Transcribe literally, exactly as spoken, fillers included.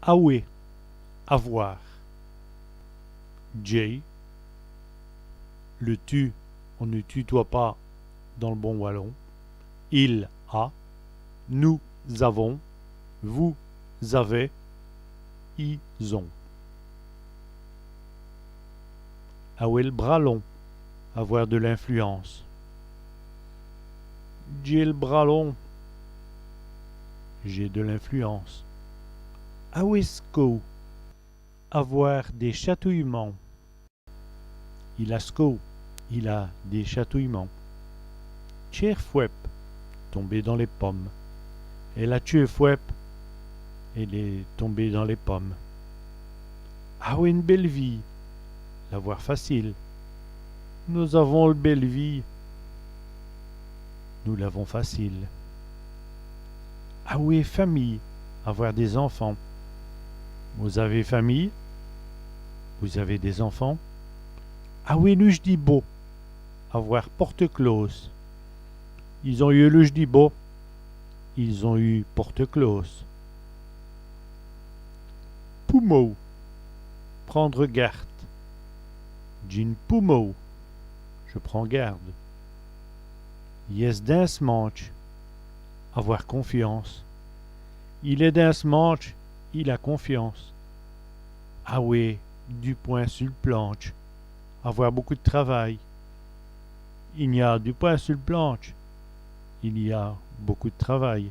Awè, avoir. Dj'é, le tu, on ne tutoie pas dans le bon wallon. Il a. Nous avons. Vous avez. Ils ont. Awè l' bras long, avoir de l'influence. Dj'é l' bras long. J'ai de l'influence. Awè s' côp, avoir des chatouillements. Il a s' côp, il a des chatouillements. Tchêr fwèbe, tomber dans les pommes. Èle a tchû fwèbe, elle est tombée dans les pommes. Awè ène bèle vîye, l'avoir facile. Nos-avons l' bèle vîye. Nous l'avons facile. Awè famîye, avoir des enfants. Vos-avez famîye. Vous avez des enfants. Awè l'uch di bos, avoir porte close. Is ont yeû l'uch di bos. Ils ont eu porte close. Pou mau, prendre garde. Dj'é ène pou mau, je prends garde. Yèsse dins s' mantche, avoir confiance. Il èst dins s' mantche, il a confiance. Awè du pwin su l' plantche, avoir beaucoup de travail. I gn-a du pwin su l' plantche. Il y a beaucoup de travail.